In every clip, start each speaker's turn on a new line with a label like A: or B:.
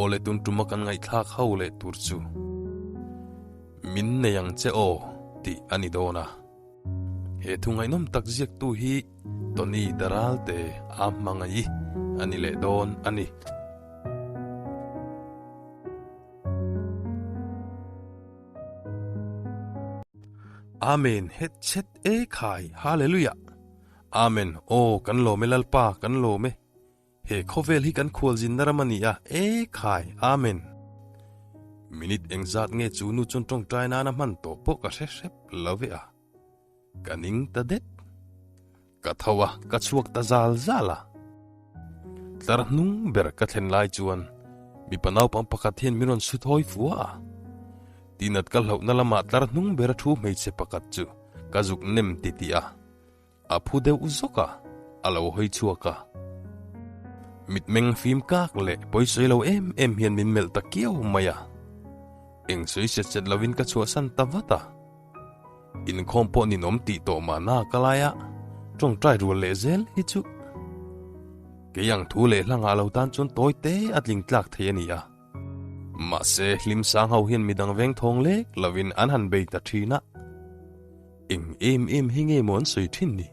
A: Aw le tun tuma kan ngaihthlak ho leh tur chu min nei ang che aw tih a ni dawn a. He thu ngaihnawm tak ziaktu hi Tony Daralte a hmangaih a ni leh dawn a ni. Amen het chet e khai Hallelujah Amen aw kan lawm e Lalpa kan lawm e he khawvel hi kan khualzinna ram a ni a e khai Amen Minute engzat nge chu nu chuan tawngtai nana hman tawh pawh ka hre hrep lo ve a ka ning ta det ka tho a ka chhuak ta zal zal a tlar hnung ber ka thlen lai chuan mipa naupang pakhat hian min rawn su thawi fua a tinat ka hlauhna lamah tlar hnung ber a thu hmeichhe pakhat chu ka zuk nem titih a a phu deuh zawk a a lo hawi chhuak a mitmeng fim kak leh pawisawi lo em em hian min melh ta kiau mai a eng sawi set set lovin ka chhuahsan ta vat a. Inkhawm pawh ninawm tih tawh mahna ka lai a, tawngtai rual leh zel hi chu kei ang thu leh hla ngah lo tan chuan tawi te a tling tlak thei a ni a. Mahse, hlim sang ho hian midang veng thawng lek lovin an han bei ta thin a, eng em em hi nge maw an sawi thin ni?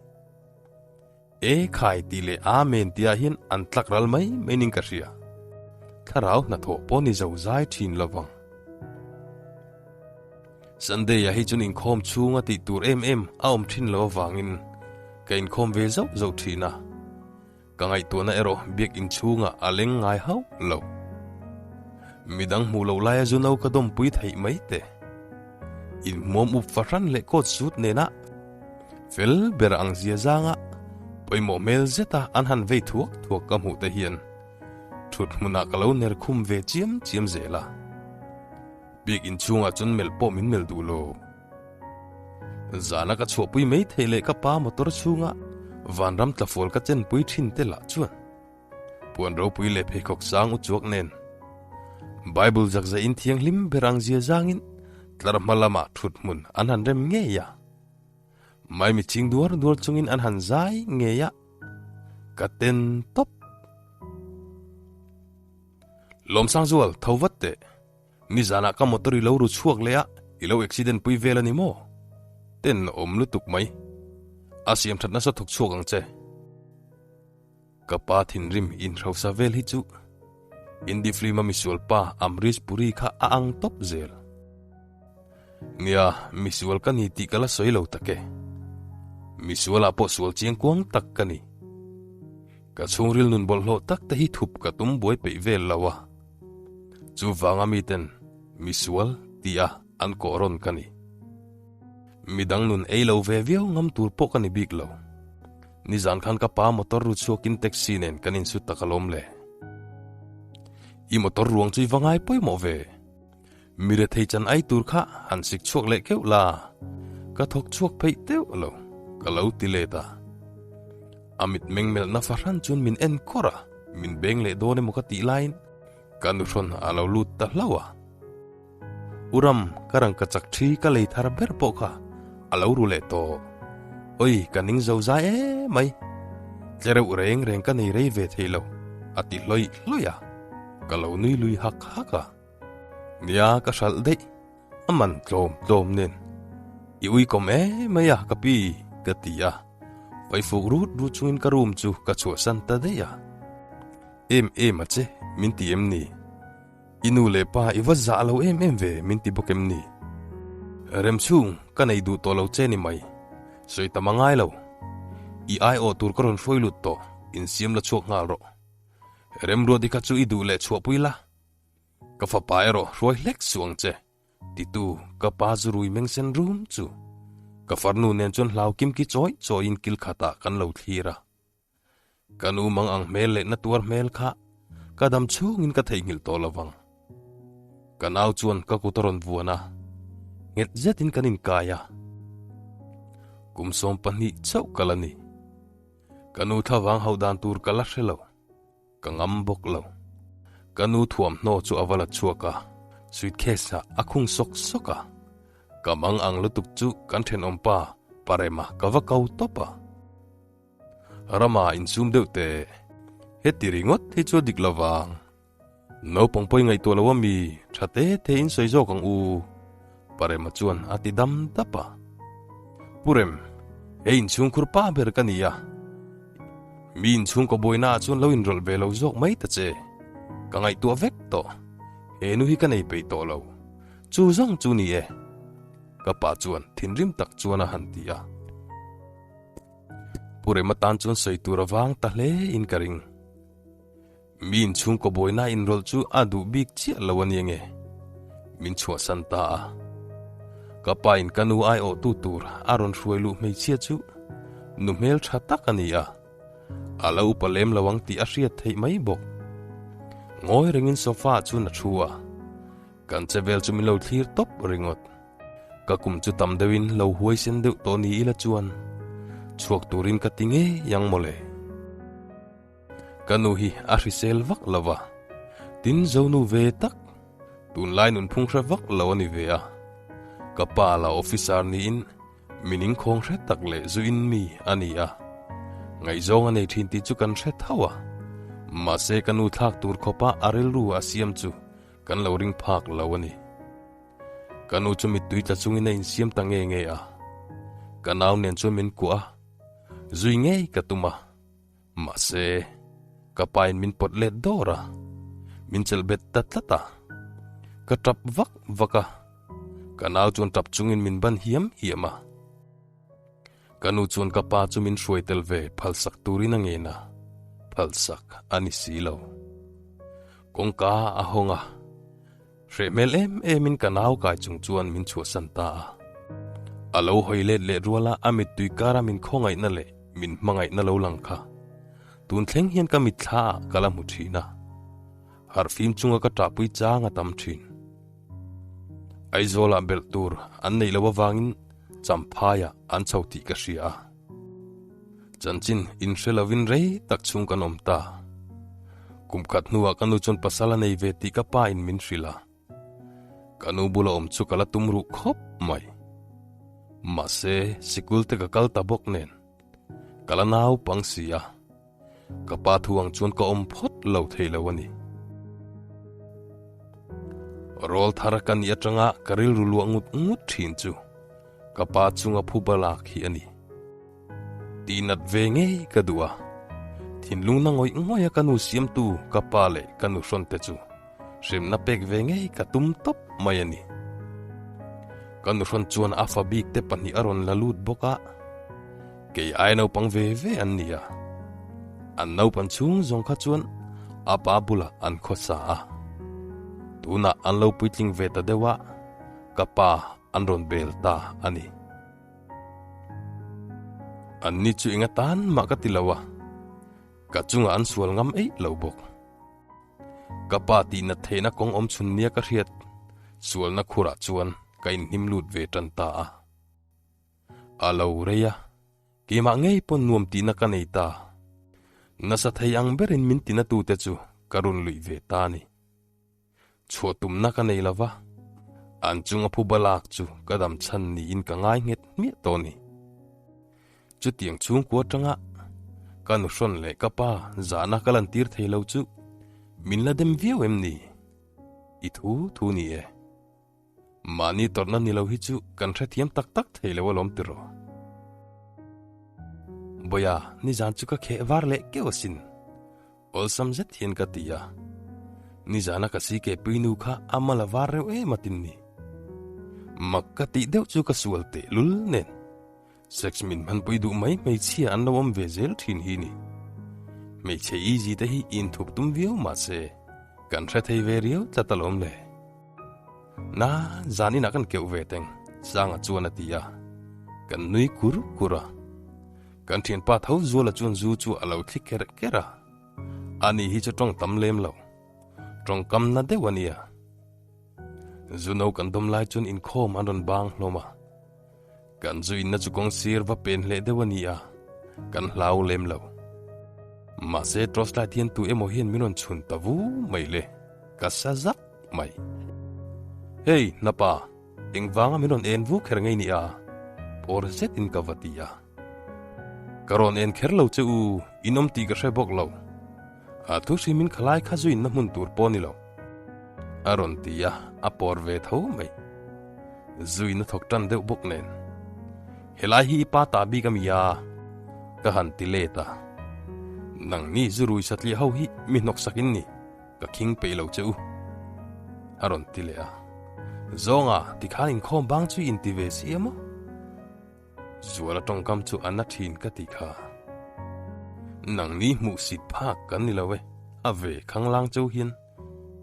A: E khai tih leh Amen tihah hian an tlak ral mai mai ning ka hria. Thlarau hnathawh pawh ni zo zai thin lovang. Sunday-ah hi chuan inkhawm chhunga tih tur em em a awm thin lo avangin ka inkhawm ve zauh zauh thin a. Ka ngaihtuahna erawh biakinn chhungah a leng ngai hauh lo. Midang hmuh loh laia zu no ka dawmpui theih mai te. Inhmuam up fahran leh coat suit nena fel ber ang zia zanga pawimawh hmel zeta an han vei thuak thuak ka hmuh te hian thut hmunah ka lo ner khum ve chiam chiam zel a. Biakinn chhungah chuan melh pawh min melh duh lo. Zana ka chhuahpui mai theih leh ka pa motor chhunga vanram tlafual ka chenpui thin te lah chuan puan ropui leh pheikhawk sang u chuak nen Bible zakzaiin thianghlim ber ang zia zangin tlar hma lamah thut hmun an han rem ngei a. Maimi ching duar duar chungin an han zai ngei a, ka ten tawp. Lawmsangzual, tho vat teh. Nizanah ka motor i lo ru chhuak leh a, i lo accident pui vel a ni maw? Ten awm lutuk mai. A siam that nasa thawk chhuak ang che. Ka pa thinrim inhrosa vel hi chu Hindi film a misual pa Amrish Puri kha a ang tawp zel. Nia, misual ka ni tih ka la sawi lo tak e. Misualah pawh sual chiang kuang tak ka ni. Ka chhungril nun bawlhhlawh tak te hi thup ka tum buai peih vel lo a. Chuvanga miten misual tih a an kawh rawn ka ni. Midang nun ei lo ve viau ngam tur pawh ka ni bik lo. Nizan khan ka pa motor ru chhuakin taxi nen kan insut tak alawm le. I motor ruang chu i va ngai pawimawh ve. Mi rethei chan ai tur kha han sik chhuak leh keuh la, ka thawk chhuak pheih deuh lo, ka lo ti let a. A mit mengmelhna fahran chuan min en kawr a, min beng leh dawn emaw ka tih laiin ka nuhrawn a lo lut ta hlauh a. U Ram, ka rangka chak thi ka lei thar ber pawh kha a lo ru leh tawh. Oi, ka ning zo zai em mai. Tle reuh reng reng ka nei rei ve thei lo, a ti hlawih hlawih a. Ka lo nui lui hak hak a. Nia, ka hralh daih. A man tlawm tlawm nen. I ui kawm em mai a, ka pi, ka ti a. Paifuk rut rut chungin ka room chu ka chhuahsan ta daih a. Em em a che, min ti em ni? I nu leh pa i va zah lo em em ve min ti bawk em ni? Remchhung, ka nei duh tawh lo che ni mai. Sawi tam a ngai lo. I aiawh tur ka rawn hruai lut tawh, insiam la chhuak nghal rawh. Remruati kha chu i duh leh chhuahpui la. Ka fapa erawh hruai hlek suh ang che, titu ka pa zu rui meng sen rum chu. Ka farnu nen chuan hlau kimki chawi chawiin kil khatah kan lo thlir a. Ka nu mang ang hmel leh na tuar hmel kha ka dam chhungin ka theihnghilh tawh lo vang. Ka nau chuan ka kut a rawn vuan a, nghet zetin kan inkai a. Kum 12 chauh ka la ni. Ka nu thlavang hauh dan tur ka la hre lo. Ka ngam bawk lo. Ka nu thuamhnaw chu a va la chhuak a, suitcase ah a khung sawk sawk a. Ka mang ang lutuk chu kan thenawmpa Parema ka va ko tawp a. Rama insum deuh teh. Heti ringawt hi chu a dik lo vang. Naupang pawi ngaihtuah lo a mi, tha te te in sawi zawk ang u, Parema chuan a ti dam dap a. Pu Rem, hei inchhungkhur pa ber ka ni a, mi inchhungkaw buaina ah chuan lo inrawlh ve lo zawk mai ta che, ka ngaihtuah vek tawh, he nu hi ka nei peih tawh lo, chu zawng chu ni e, ka pa chuan thinrim tak chuan a han ti a. Pu Rema tan chuan sawi tur a vang ta hle in ka ring. Mi inchhungkaw buaina inrawlh chu a duh bik chiah lo a ni ange. Min chhuahsan ta a. Ka pa in ka nu aiawhtu tur a rawn hruai luh hmeichhia chu nu hmel tha tak a ni a. A lo upa lem lo ang tih a hriat theih mai bawk. Ngawi rengin sofa ah chuan a thu a. Kan che vel chu min lo thlir tawp ringawt. Ka kum chu tam deuhin lo huaisen deuh tawh ni ila chuan chhuak turin ka ti ngei ang mawle. Ka nu hi a hrisel vak lo va, tin zonu ve tak, tunlai nunphung hre vak lo a ni ve a. Ka pa la officer niin min inkhawng hre tak leh zuin mi a ni a. Ngaihzawng a nei thin tih chu kan hre tho a, mahse ka nu thlak tur khawpa a rilru a siam chu kan lo ring phak lo a ni. Ka nu chu mittui tla chungin a insiam ta nge nge a, ka nau nen chuan min kuah a, zui ngei ka tum a. Mahse, ka pain min pawt let dawr a, min chelh bet ta tlat a. Ka tap vak vak a, ka nau chuan tap chungin min ban hiam hiam a. Ka nu chuan ka pa chu min hruai tel ve phalsak turin a ngen a, phalsak a ni si lo. Kawngka a hawng a. Hreh hmel em emin ka nau kai chung chuan min chhuahsan ta a. A lo hawi let leh ruala a mittui kara min khawngaihna leh min hmangaihna lo lang kha tun thleng hian ka mitthla ah ka la hmu thin a. Harhfim chunga ka ṭahpui chang a tam thin. Aizawlah belh tur an neih loh avangin Champhaiah an chho tih ka hria a. Chanchin inhre lovin rei tak chhung kan awm ta. Kum khat hnuah ka nu chuan pasal a nei ve tih ka pa in min hrilh a. Ka nu bula awm chu ka la tum ruh khawp mai. Mahse, sikul te ka kal ta bawk nen, ka la naupang si a. Ka pa thu ang chuan ka awm phawt lo thei lo a ni. Rawl thar ka nih atanga ka rilru luah ngut ngut thin chu ka pa chunga phuba lak hi a ni. Tihnat ve ngei ka duh a, thinlung na ngawih ngawih a ka nu siamtu ka pa leh ka nu hrawn te chu hremna pek ve ngei ka tum tawp mai a ni. Ka nu hrawn chuan a fa bik te pahnih a rawn la lut bawk a, kei ai naupang ve ve an ni a, an naupan chhung zawng kha chuan a pa bulah an khawsa a, tunah an lo puitling ve ta deuh a, ka pa an rawn bel ta a ni. Anni chu eng atan mah ka ti lo a, ka chungah an sual ngam eih lo bawk. Ka pa tihnat theihna kawng awm chhun nia ka hriat sualna khurah chuan ka inhnim lut ve tan ta a. A lo rei a, keimah ngei pawn nuam tihna ka nei ta. Nasa thei ang berin min tinatute chu ka rawn luih ve ta a ni. Chhuah tumna ka nei lova, an chunga phuba lak chu ka dam chhan niin ka ngai nghet hmiah tawh a ni. Chutiang chhungkua atanga ka nuhrawn leh ka pa zahna ka lantir thei lo chu min la dem viau em ni? I thu thu ni e. Mahni tawrhna ni lo hi chu kan hrethiam tak tak thei lo alawm tiraw. Bawia, nizan chu ka kheh var leh keuh asin. Awlsam zet hian ka ti a, nizana ka si ke pui nu kha a mal a var reuh em a tin ni. Mak ka tih deuh chu ka sual teh lul nen. Sex min hmanpui duh mai hmeichhia an lo awm ve zel thin hi ni. Hmeichhe easy te hi inthup tum viau mahse kan hre thei ve riau tlat alawm le. Na, zan inah kan keuh ve teng, Sanga chuan a ti a. Kan nui kur kur a. Kan thianpa tho Zuala chuan zu chu a lo thli kerh kerh a. Ani hi chu tawng tam lem lo. Tawngkam na deuh a nia. Zu no kan dawm lai chuan inkhawm an rawn bang hlawm a. Kan zu inna chu kawng sir va pen hleh deuh a ni a, kan hlau lem lo. Mahse torchlight hian tu emaw hian min rawn chhun ta vu mai le, ka sa zak mai. Hey, hnapa, engvanga min rawn en vu kher ngei ni a? Pawr zetin ka va ti a. Ka rawn en kher lo che u, in awm tih ka hre bawk lo. A thu hrimin khalai kha zu inna hmun tur pawh a ni lo. A rawn ti a, a pawr ve tho mai. Zuina thawk tan deuh bawk nen. Helai hi i pa ta bik a mi a? Ka han ti let a. Nangni zurui satliah ho hi mi hnawksak in ni, ka khing peih lo che u. A rawn ti leh a. Zawnga, tikhan inkhawm bang chu i inti ve si em aw? Zuala tawngkam chu a na thin ka ti kha. Nangni hmuh sit phak kan ni lo e, a ve khanglang cheu hian,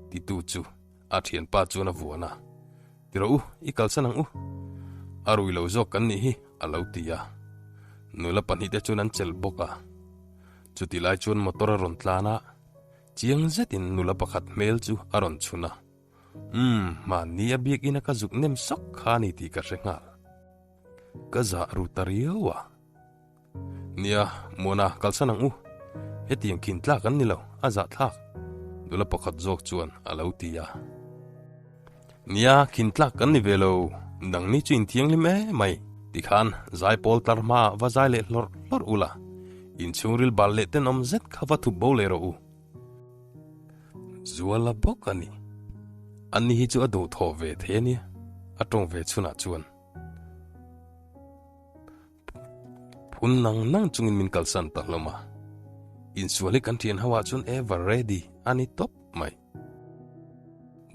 A: titu chu a thianpa chuan a vuan a. Ti rawh u, i kalsan ang u. A rui lo zawk kan nih hi, a lo ti a. Nula pahnihte chuan an chelh bawk a. Chuti lai chuan motor a rawn tlan a, chiang zetin nula pakhat hmel chu a rawn chhun a. Umm, mahni a biakina ka zuk nem sawk kha a ni tih ka hre nghal. Ka zah ru ta riau a. Nia, Muana, kalsan ang u. Hetiang khin tlak an ni lo, a zah thlak. Nula pakhat zawk chuan a lo ti a. Nia, khin tlak kan ni ve lo, nangni chu inthianghlim e mai. Tikhan, zaipawl tlar hmaah va zai leh hlawrh hlawrh ula, inchhungril bal leh tenawm zet kha va thup bo leh rawh u. Zuala bawk a ni. Ani hi chu a duhthawh ve thei a nia, a tawng ve chhunah chuan. Phun nang nang chungin min kalsan ta hlawm a. Insual hi kan thian ho ah chuan ever ready a ni tawp mai.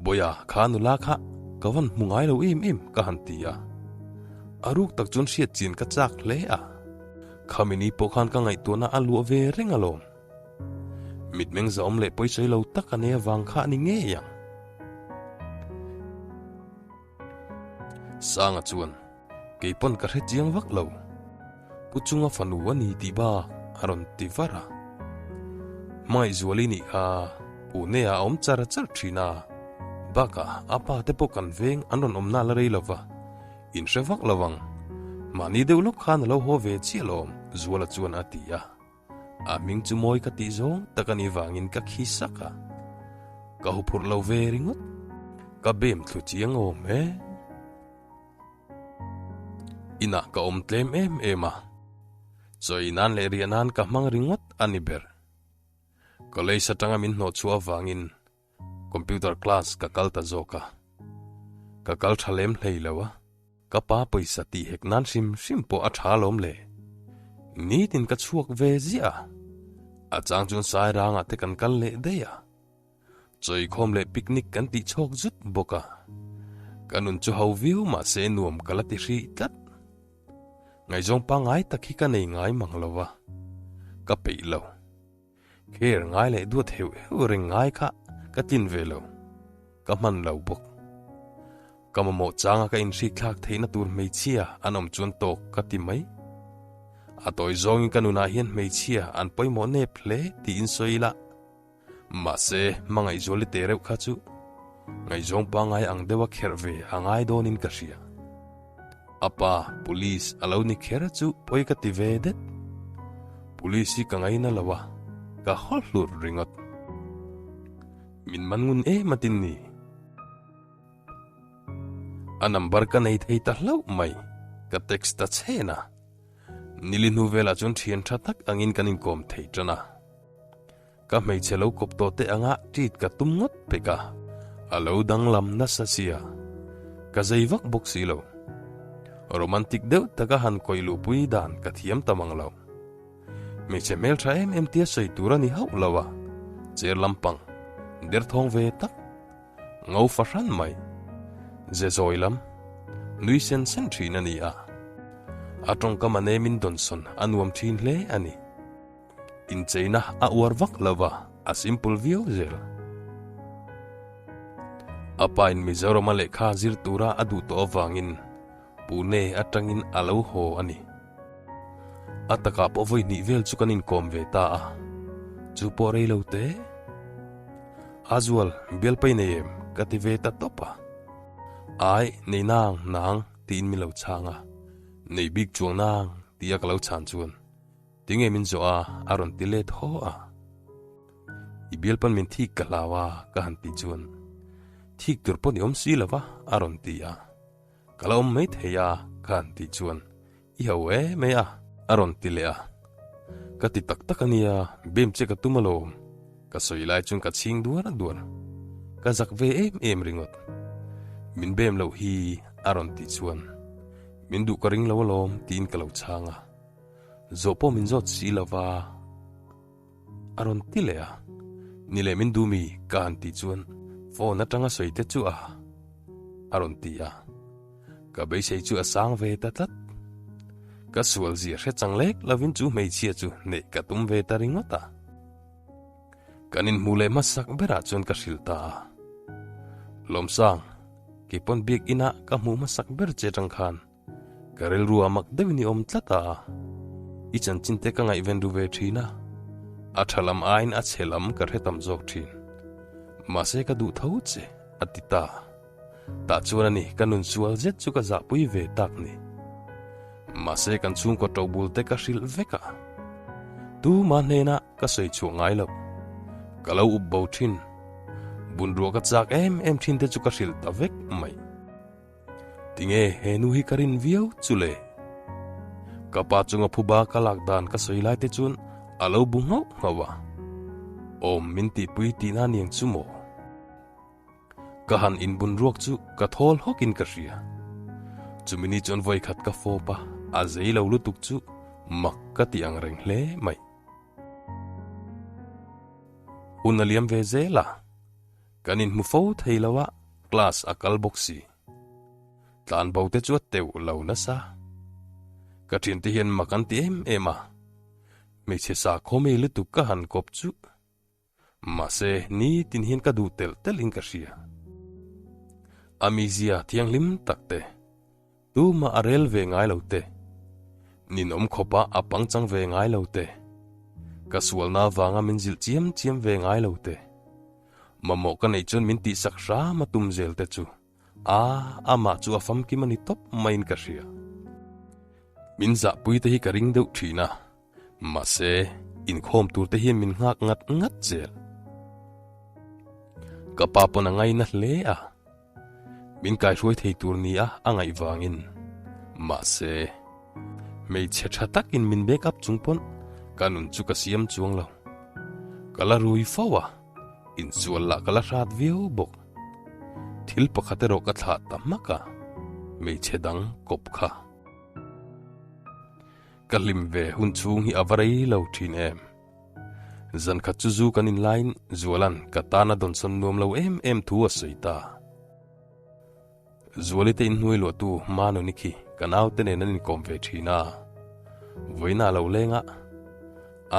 A: Bawia kha nula kha ka van hmu ngai lo em em ka han ti a. A ruk tak chuan hriat chin ka chak hle a. Khami ni pawh khan ka ngaihtuahna a luah ve reng alawm. Mitmeng zahawm leh pawisawi lo tak a nei avang kha a ni ngei ang. Sanga chuan, Kei pawn ka hre chiang vak lo. Pu chunga fanu a ni tih bak a rawn ti var a. Hmangaihzuali nih kha Pune ah a awm char char thin a, bakah a pa te pawh kan veng an rawn awm nal a rei lo va, in hre vak lo ang. Mahni deuh lawk khan a lo haw ve chiah lawm, Zuala chuan a ti a. A hming chu mawi ka tih zawng tak a nih vangin ka khi sak a, ka huphurh lo ve ringawt. Ka bem thlu chiang awm e. Inah ka awm tlem em em a, chawi nan leh riah nan ka hmang ringawt a ni ber. College atanga min hnawh chhuah avangin Computer class ka kal ta zawk a, ka kal tha lem hlei lo a, ka pa pawisa tih hek nan hrim hrim pawh a tha alawm le. Nitin ka chhuak ve ziah a, a chang chuan Sairangah te kan kal leh daih a, chawikhawm leh picnic kan tih chhawk zut bawk a, ka nun chu ho viau mahse nuam ka la ti hrih tlat. Ngaihzawng pangngai tak hi ka nei ngai mang lo a, ka peih lo. Kher ngai leh duat heuh heuh reng ngai kha ka tlin ve lo, ka hman lo bawk. Ka mamawh changa ka inhrik thlak theihna tur hmeichhia an awm chuan tawk ka ti mai. A tawi zawngin ka nunah hian hmeichhia an pawimawh nep hle tiin sawi ila, mahse hmangaihzuali te reuh kha chu ngaihzawng pangngai ang deuha kherh ve a ngai dawnin ka hria. A pa police a lo ni kher chu pawi ka ti ve det. Police hi ka ngaina lo a, ka haw hlur ringawt. Min man ngun em atin ni. A number ka nei thei ta hlauh mai, ka text ta chhen a. Nili hnu velah chuan thian tha tak angin kan inkawm thei tan a. Ka hmeichhe lo kawp tawh teh anga treat ka tum ngawt pek a, a lo danglam nasa sia. Ka zei vak bawk si lo. Romantic deuh taka han kawih luhpui dan ka thiam ta mang lo. Hmeichhe hmeltha em em tia sawi tur a ni hauh lo a, chair lampang, derthawng ve tak, ngo fahran mai, ze zawi lam, nui sen sen thin a ni a. A tawngkam a nemin dawnsawn a nuam thin hle a ni. Incheina a uar vak lo va, a simple viau zel. A pa in Mizorama lehkha zir tura a duh tawh avangin Pune atangin a lo haw a ni. A takah pawh vawi hnih vel chu kan inkawm ve ta a, chu pawh rei lo te. Azual, bialpai nei em? ka ti ve ta tawp a. Ai, nei nang, nang, tiin min lo chhang a. Nei bik chuang nang, tia ka lo chhan chuan. Tinge min zawh a, a rawn ti let haw a. I bialpan min thik ka hlau a, ka han ti chuan, Thik tur pawh ni awm si lo va, a rawn ti a. Ka la awm mai thei a, ka han ti chuan, I ho e mai a, a rawn ti leh a. Ka ti tak tak a nia, bem che ka tum alawm, ka sawi lai chuan ka chhing duar duar. Ka zak ve em em ringawt. Min bem loh hi a rawn tih chuan min duh ka ring lo alawm tiin ka lo chhang a. Zawh pawh min zawt si lo va a rawn ti leh a. Ni leh min duh mi ka han tih chuan phone atanga sawi te chu a a rawn ti a. Ka beisei chu a sang ve ta tlat. Ka sual zia hre chang lek lovin chu hmeichhia chu neih ka tum ve ta ringawt a. Kan inhmuh leh hmasak berah chuan ka hrilh ta a. Lawmsang, keipawn biak inah ka hmuh hmasak ber che atang khan ka rilru a mak deuhin i awm tlat a. I chanchin te ka ngaihven ru ve thin a, a tha lam aiin a chhe lam ka hre tam zawk thin. Mahse ka duh tho che, a ti ta. Tah chuan a ni, ka nun sual zet chu ka zahpui ve tak ni. Mahse kan chhungkaw ṭo bul te ka hrilh vek a. Tuma hnenah ka sawi chhuah ngai lo. Ka lo up bo ṭhin. Bunruah ka chak em em ṭhin te chu ka hrilh ta vek mai. Tinge he nu hi ka rin viau chu le? Ka pa chunga phuba ka lak dan ka sawi lai te chuan a lo bu nghauh nghauh a. Awm min tihpui tihna niang chu maw? Ka han inbun ruak chu ka thawl hawkin ka hria. Chumi ni chuan vawi khat ka fawp a, a zei lo lutuk chu mak ka ti ang reng hle mai. Hun a liam ve zel a, kan inhmu fo thei lo a, class a kal bawk si. Tlan bo te chu a teuh lo nasa. Ka thiante hian mak an ti em em a, hmeichhe sakhawmi lutuk ka han kawp chu Mahse, nitin hian ka duh telh telhin ka hria. A mizia thianghlim tak te, tumah a rel ve ngai lo te, ninawm khawpa a pangchang ve ngai lo te, ka sualna avanga min zilh chiam chiam ve ngai lo te, mamawh ka neih chuan min tihsak hram a tum zel te chu a amah chu a famkim a ni tawp maiin ka hria. Min zahpui te hi ka ring deuh thin a. Mahse, inkhawm tur te hian min nghak ngat ngat zel. Ka pa pawn a ngaina hle a, min kaihruai thei tur nia a ngaih vangin. Mahse, hmeichhe tha takin min back up chung pawn ka nun chu ka siam chuang lo. Ka la rui fo a, insual lah ka la hrat viau bawk. Thil pakhat erawh ka thlah ta hmak a, hmeichhe dang kawp kha. Ka hlim ve hun chhung hi a va rei lo thin em. Zan khat chu zu kan in laiin Zuala'n ka tana dawnsawn nuam lo em em thu a sawi ta. Zuali te inhnuai luahtu Manuni khi ka naute nen an inkawm ve thin a. Vawiin a lo leng a,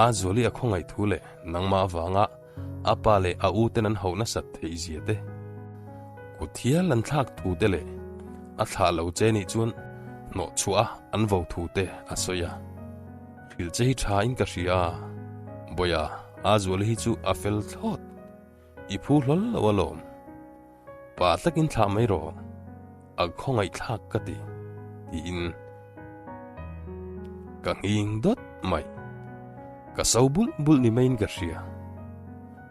A: a Zuali a khawngaih thu leh nangmah avanga a pa leh a u ten an hauh nasat theih zia te, kut hial an thlak thu te leh a thlah lo che nih chuan hnawh chhuah a an vo thu te a sawi a. Hrilh che hi tha in ka hria a, Bawiha, a Zuali hi chu a fel thlawt, i phu hlawl lo alawm. Pa takin thlah mai rawh, a khawngaihthlak ka ti, tiin ka nghing dawt mai. Ka so bulh bulh ni maiin ka hria.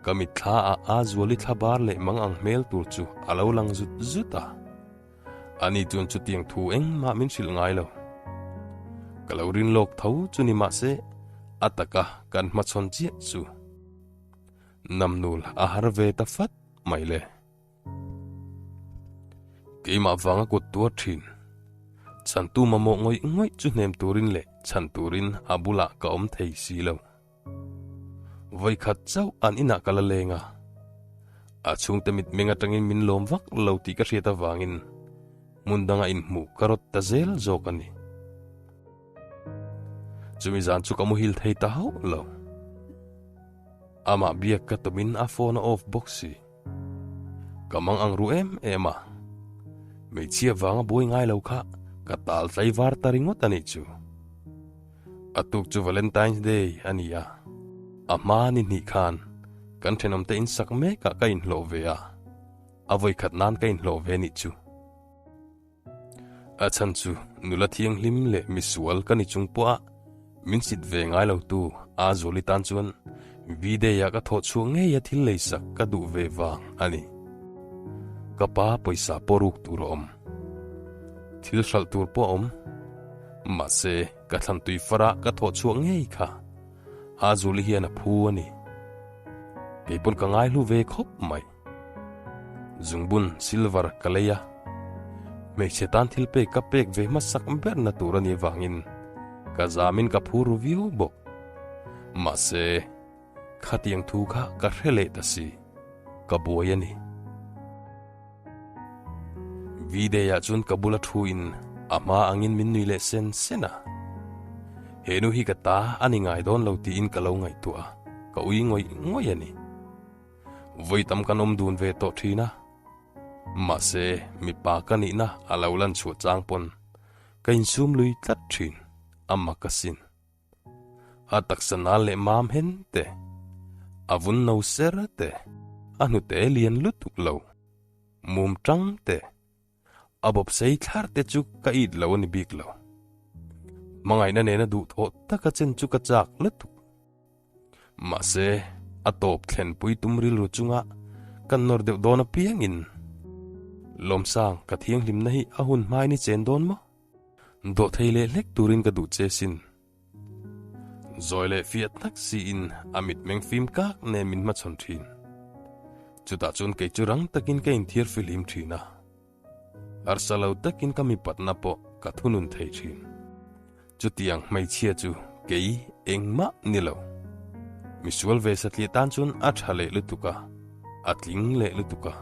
A: Ka mitthla ah a Zuali thla bar leh mang ang hmel tur chu a lo lang zut zut a. Ani chuan chutiang thu engmah min hrilh ngai lo. Ka lo rin lawk tho chu ni mahse a taka kan hmachhawn chiah chu namnul a har ve ta fat mai le. Keimah vanga kut tuar thin. Chhantu mamawh ngawih ngawih chu hnem turin leh chhan turin a bulah ka awm thei si lo. Vawikhat chauh an inah ka la leng a. A chhungte mitmeng atangin min lawm vak lo tih ka hriat avangin hmun danga inhmuh ka rawt ta zel zawk a ni. Chumi zan chu ka muhil thei ta hauh lo. Amah biak ka tumin a phone a off bawk si. Ka mang ang ru em em a. Hmeichhia vanga buai ngai lo kha ka tal tlaivar ta ringawt a nih chu. A tuk chu Valentine's Day a ni a, a hma ni hnih khan kan thenawmte insak mekah ka inhlawh ve a, a vawikhat nan ka inhlawh ve nih chu. A chhan chu nula thianghlim leh misual ka ni chung pawh a min sit ve ngai lo tu a Zuali tan chuan V-Day ah ka thawh chhuah ngei a thil leisak ka duh ve vang a ni. Ka pa pawisa pawh ruk tur a awm. Thil hralh tur pawh a awm. Mahse ka thlan tui far ah ka thawh chhuah ngei kha a Zuali hian a phu a ni. Kei pawn ka ngaihlu ve khawp mai. Zungbun silver ka lei a, hmeichhe tan thil pek ka pek ve hmasak berna tur a nih avangin ka zamin ka phur ru viau bawk. Mahse, khatiang thu kha ka hre leh ta si, ka buai a ni. V-day ah chuan ka bula thu in a hma angin min nui leh sen sen a. He nu hi ka ta a ni ngai dawn lo tiin ka lo ngaihtuah a, ka ui ngawih ngawih a ni. Vawi tam kan awm dun ve tawh thin a, mahse mipa ka nihna a lo lan chhuah chang pawn ka insum lui tlat thin a mak asin. A taksa nal leh mam hen te, a vun no ser te, a hnute lian lutuk lo, mum tang te, a bawp sei thlar te chu ka it lo a ni bik lo. Hmangaihna nena duhthawh taka chen chu ka chak lutuk. Mahse, a tawp thlenpui tum rilru chunga kan nawr deuh dawn apiangin Lawmsang ka thianghlimna hi a hun hmain i chen dawn maw? Dawhthei leh hlek turin ka duh che sin. Zawi leh fiah tak siin a mitmeng fim kak nen min hmachhawn thin. Chutah chuan kei chu rang takin ka inthiar fihlim thin a. Harsa lo takin ka mipatna pawh ka thunun thei thin. Chutiang hmeichhia chu kei engmah ni lo. Misual ve satliah tan chuan a tha leh lutuk a, a tling leh lutuk a.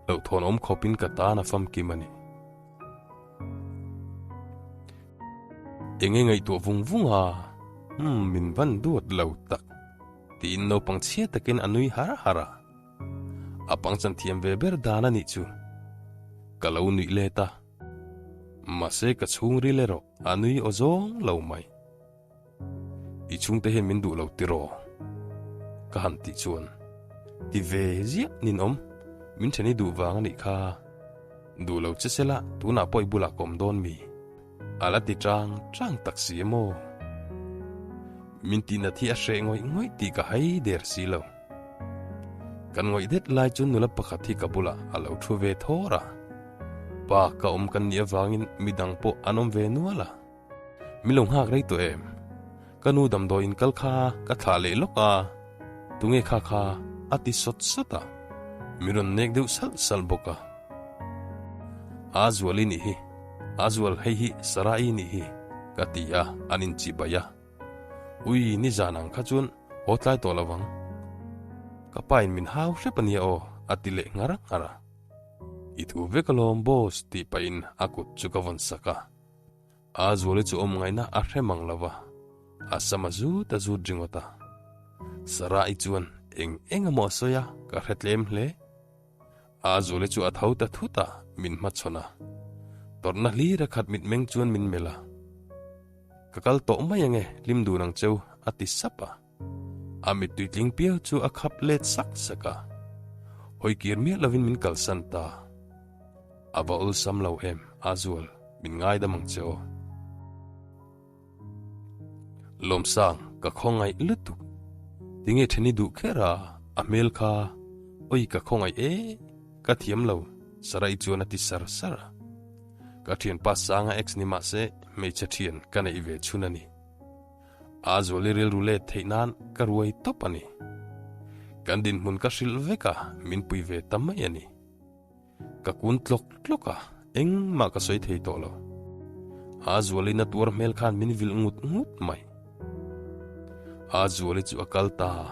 A: Hlauhthawn awm khawpin ka tan a famkim a ni. Enge ngaihtuah vung vung a, umm min van duat lo tak tiin naupang chhia takin a nui har har a. A pangchan thiam ve ber dan a nih chu. Ka lo nuih let a, mahse ka chhungril erawh a nui aw zawng lo mai. I chhungte hian min duh lo tiraw? Ka han tih chuan, Ti ve ziah ninawm, min then i duh vang a nih kha. Duh lo che sela tunah pawh i bulah ka awm dawn mi? A la ti chang chang tak si em aw? Min tihnat hi a hreh ngawih ngawih tih ka hai der si lo. Kan ngawih det lai chu nula pakhat hi ka bulah a lo thu ve thawr a. Pa ka awm kan nih avangin midang pawh an awm ve nual a. Min lo nghak rei tawh em? Ka nu damdawi in kal kha ka thlah leh lawk a, tunge kha kha a ti sawt sawt a, min rawn nek deuh salh salh bawk a. A zual i nih hi, a zual hei hi Sarah-i nih hi ka ti a, an inchibai a. Ui, nizan ang kha chuan haw tlai tawh lo vang. Ka pa in min hau hrep a nia aw a ti leh nghar nghar a. I thu vek alawm boss tih pahin a kut chu ka vawn sak a. A zuali chu awm ngaihna a hre mang lo va, a sam a zut a zut ringawt a. Sarah-i chuan eng eng emaw a sawi a, ka hre tlem hle. A zuali chu a tho ta thut a, min hmachhawn a. Tawrhna hlir a khat mitmeng chuan min melh a. Ka kal tawh mai ange, hlim dun ang cheu, a ti sap a. A mittui tling piau chu a khap let sak sak a. Hawi kir miah lovin min kalsan ta. A va awlsam lo em, Azual, min ngaidam ang che aw. Lawmsang, ka khawngaih lutuk. Tinge then i duh kher a, a hmel kha, oi ka khawngaih e, ka thiam lo, Sarai chuan a ti sar sar a. Ka thianpa Sanga ex ni mahse hmeichhe thian ka neih ve chhun a ni. A zuali rilru let theih nan ka ruai tawp a ni. Kan dinhmun ka hrilh vek a, min pui ve ta mai a ni. Ka kun tlawk tlawk a, engmah ka sawi thei tawh lo. A zualin a tuar hmel khan min vilh ngut ngut mai. A zuali chu a kal ta a,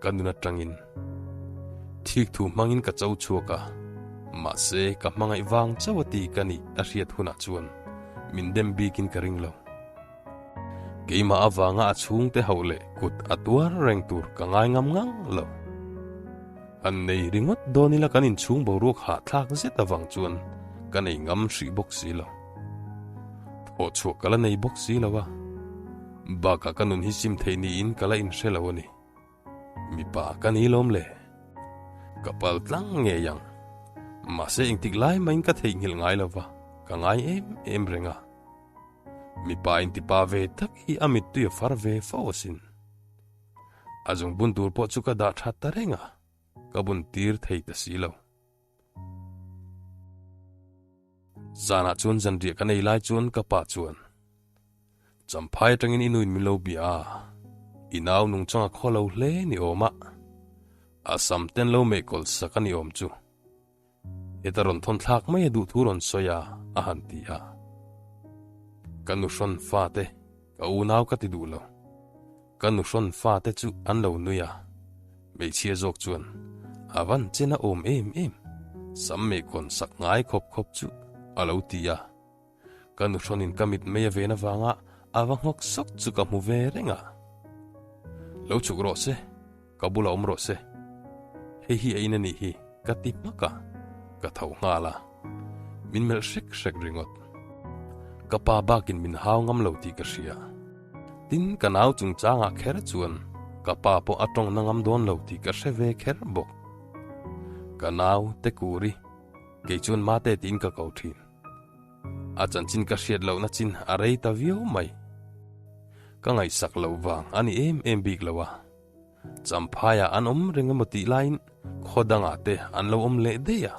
A: ka nun atangin thik thu hmangin ka cho chhuak a, mahse ka hmangaih vang chauh a ti ka nih a hriat hunah chuan min dem bikin ka ring lo. Keimah avanga a chhungte hauh leh kut a tuar reng tur ka ngai ngam ngang lo. Han nei ringawt dawn ila kan inchhung boruak hahthlak zet avang chuan ka nei ngam hrih bawk si lo. Thawh chhuah ka la nei bawk si lo a, bakah ka nun hi sim theih niin ka la inhre lo a ni. Mipa ka ni lawm le. Ka pal tlang ngei ang. Mahse engtik lai mahin ka theihnghilh ngai lo va, ka ngai em em reng a. Mipa intipa ve tak hi a mittui a far ve fo asin. A zungbun tur pawh chu ka dah that ta reng a, ka bun tir thei ta si lo. Zanah chuan zanriah kan ei lai chuan ka pa chuan, Champhai atangin i nuin min lo bia a, i nau nung changa khaw lo hle ni awm a. A sam ten lo meh kawlh sak a ni awm chu. Heta rawn thawn thlak mai a duh thu rawn sawi a, a han ti a. Ka nu hrawn fate, ka unau ka ti duh lo. Ka nu hrawn fate chu an lo nui a, hmeichhia zawk chuan a van chen a awm em em, sam meh kawn sak ngai khawp khawp chu a lo ti a. Ka nu hrawnin ka mit mei a ven avanga a va nghawk sawk chu ka hmu ve reng a. Lo chhuk rawh se, ka bulah awm rawh se. Hei hi a in a nih hi, ka ti hmak a, ka tho nghal a. Min melh hrek hrek ringawt. Ka pa bakin min hau ngam lo tih ka hria. Tin, ka nau chungchangah kher chuan ka pa pawh a tawng na ngam dawn lo tih ka hre ve kher bawk. Ka nau te kuri, kei chuan mate tiin ka ko thin. A chanchin ka hriat lohna chin a rei ta viau mai. Ka ngaihsak loh vang a ni em em bik lo a. Champhaiah an awm reng emaw tih laiin khaw dangah te an lo awm leh daih a.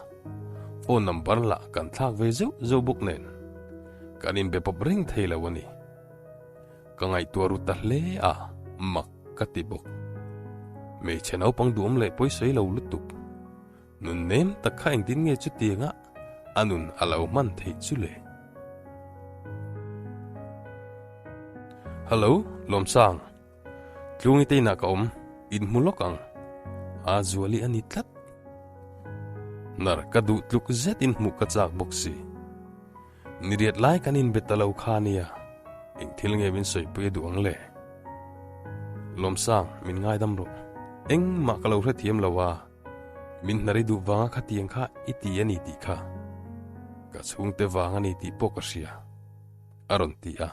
A: Phone number lah kan thlak ve zeuh zeuh bawk nen. Kan inbe pawp reng thei lo a ni. Ka ngaihtuah ru ta hle a, mak ka ti bawk. Hmeichhe naupang duhawm leh pawisawi lo lutuk. Nun nem tak kha engtin nge chutianga a nun a lo hman theih chu le? Hello, Lawmsang. Tlungi te inah ka awm, inhmu lawk ang. A zuali a ni tlat. Nar ka duh tluk zetin hmuh ka chak bawk si. Niriat lai kan inbe ta lo kha nia, eng thil nge min sawipui a duh ang le? Lawmsang, min ngaidam rawh. Engmah ka lo hrethiam lo a. Min hnari duh vanga khatiang kha i ti a ni tih kha ka chhungte vang a ni tih pawh ka hria, a rawn ti a.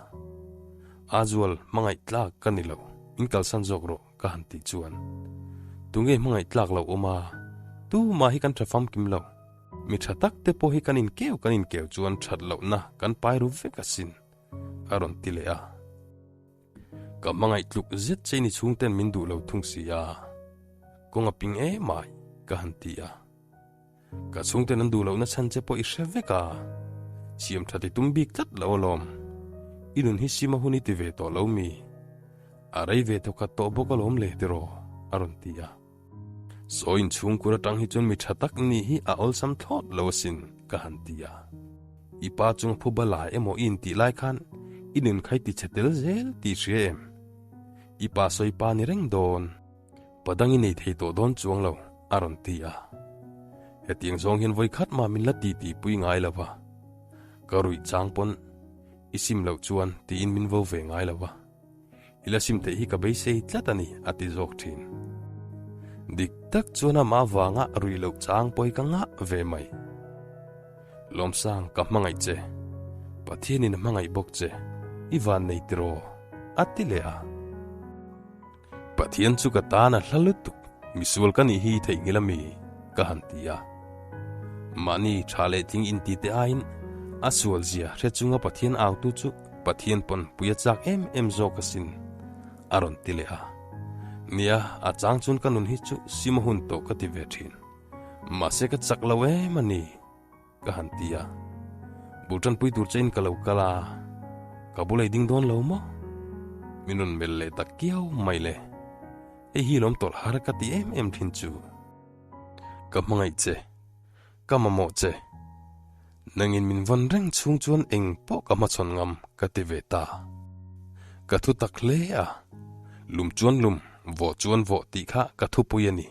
A: Azual, hmangaih tlak ka ni lo, min kalsan zawk rawh ka han tih chuan tunge hmangaih tlak lo awm a, tumah hi kan tha famkim lo, mi tha tak te pawh hi kan inkeu kan inkeu chuan that lohna kan pai ru vek asin, a rawn ti leh a. Ka hmangaih tluk zet che ni chhungten min duh lo thung si a, kawng a ping em ai ka han ti a. Ka chhungten an duh lohna chhan che pawh i hre vek a, siam tha ti tum bik tlat lo alawm. I nun hi sima hun i ti ve tawh lo mi? A rei ve thawkhat tawh bawk alawm le tiraw? a rawn ti a. Saw inchhungkur atang hi chuan mi tha tak nih hi a awlsam thlawt lo asin, ka han ti a. I pa chung phuba la emaw i intih lai khan i nun kha i ti chhe tel zel tih i hria em? I pa sawi pa ni reng dawn, pa dang i nei thei tawh dawn chuang lo, a rawn ti a. Hetiang zawng hian vawi khat mah min la ti tihpui ngai lo va, ka ruih chang pawn i sim loh chuan tiin min vo ve ngai lo va. I la sim theih hi ka beisei tlat a ni, a ti zawk thin. Dik tak chuan amah avanga ruih loh chang pawi ka ngah ve mai. Lawmsang, ka hmangaih che. Pathianin a hmangaih bawk che. I van nei tiraw? A ti leh a. Pathian chu ka tan a hla lutuk, misual ka nih hi i theihnghilh a mi? ka han ti a. Mahni tha leh tling inti te aiin a sual zia hre chunga Pathian autu chu Pathian pawn pui a chak em em zawk asin, a rawn ti leh a. Nia, a chang chuan ka nun hi chu sim a hun tawh ka ti ve thin. Mahse ka chak lo em a ni, ka han ti a. Bul tanpui tur chein ka lo kal a, ka bul ei ding dawn lo maw? Min rawn melh leh ta kiau mai le. Hei hi lawm tawlh har ka ti em em thin chu. Ka hmangaih che. Ka mamawh che. Nangin min vawn reng chhung chuan eng pawh ka hmachhawn ngam ka ti ve ta. Ka thu tak hle a, lum chuan lum, vawh chuan vawh tih kha ka thupui a ni.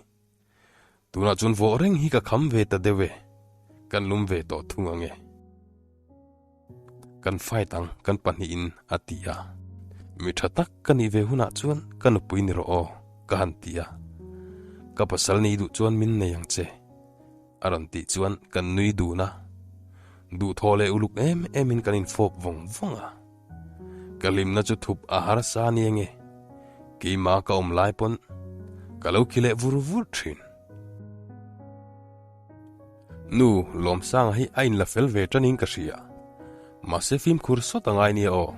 A: Tunah chuan vawh reng hi ka kham ve ta deuh e, kan lum ve tawh thung ang e. Kan fight ang kan pahnihin a ti a. Mi tha tak ka nih ve hunah chuan ka nupui ni rawh aw ka han ti a. Ka pasal nih duh chuan min nei ang che a rawn tih chuan kan nui dun a. Duhthawh leh uluk em emin kan infawp vawng vawng a. Ka hlimna chu thup a harsa a ni ange. Keimah ka awm lai pawn ka lo khi leh vur vur thin. Nu, Lawmsanga hi a inla fel ve tanin ka hria. Mahse fimkhur sawt a ngai nia aw.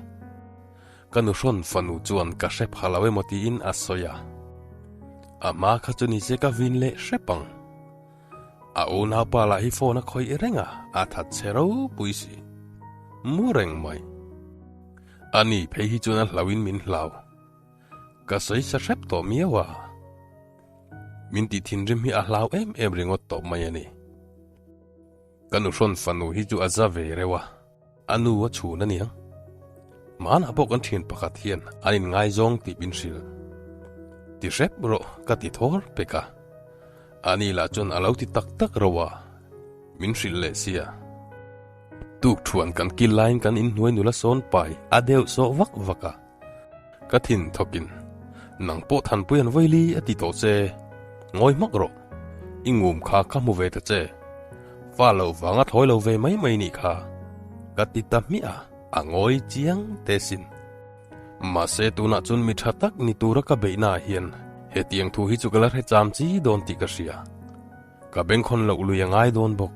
A: Ka nuhrawn fanu chuan ka hre pha lo emaw tiin a sawi a. A hma kha chu nise ka vin leh hrep ang. A unaupa lah hi phone a khawih reng a, a that chhe ropui si. Mu reng mai. Ani phei hi chuan a hlauhin min hlau. Ka sawi sa hrep tawh miau a. Min tih thinrim hi a hlau em em ringawt tawh mai a ni. Ka nuhrawn fanu hi chu a za ve reuh a, a nu a chhun a niang. Hmanah pawh kan thian pakhat hian an inngaizawng tih min hrilh. Ti hrep rawh ka ti thawr pek a. Ani lah chuan a lo ti tak tak reuh a, min hrilh leh sia. Tuk thuan kan kil laiin kan inhnuai nula sawn pai a deuh sawh vak vak a. Ka thin thawkin, Nang pawh Thanpui an vawi li a ti tawh che. Ngawi hmak rawh. I ngum kha ka hmu ve ta che. Fa loh vanga thawi lo ve mai mai nih kha. Ka ti ta hmiah a, a ngawi chiang te sin. Mahse tunah chuan mi tha tak ni tura ka beihnaah hian hetiang thu hi chu ka la hre cham chi dawn tih ka hria. Ka bengkhawn loh lui a ngai dawn bawk.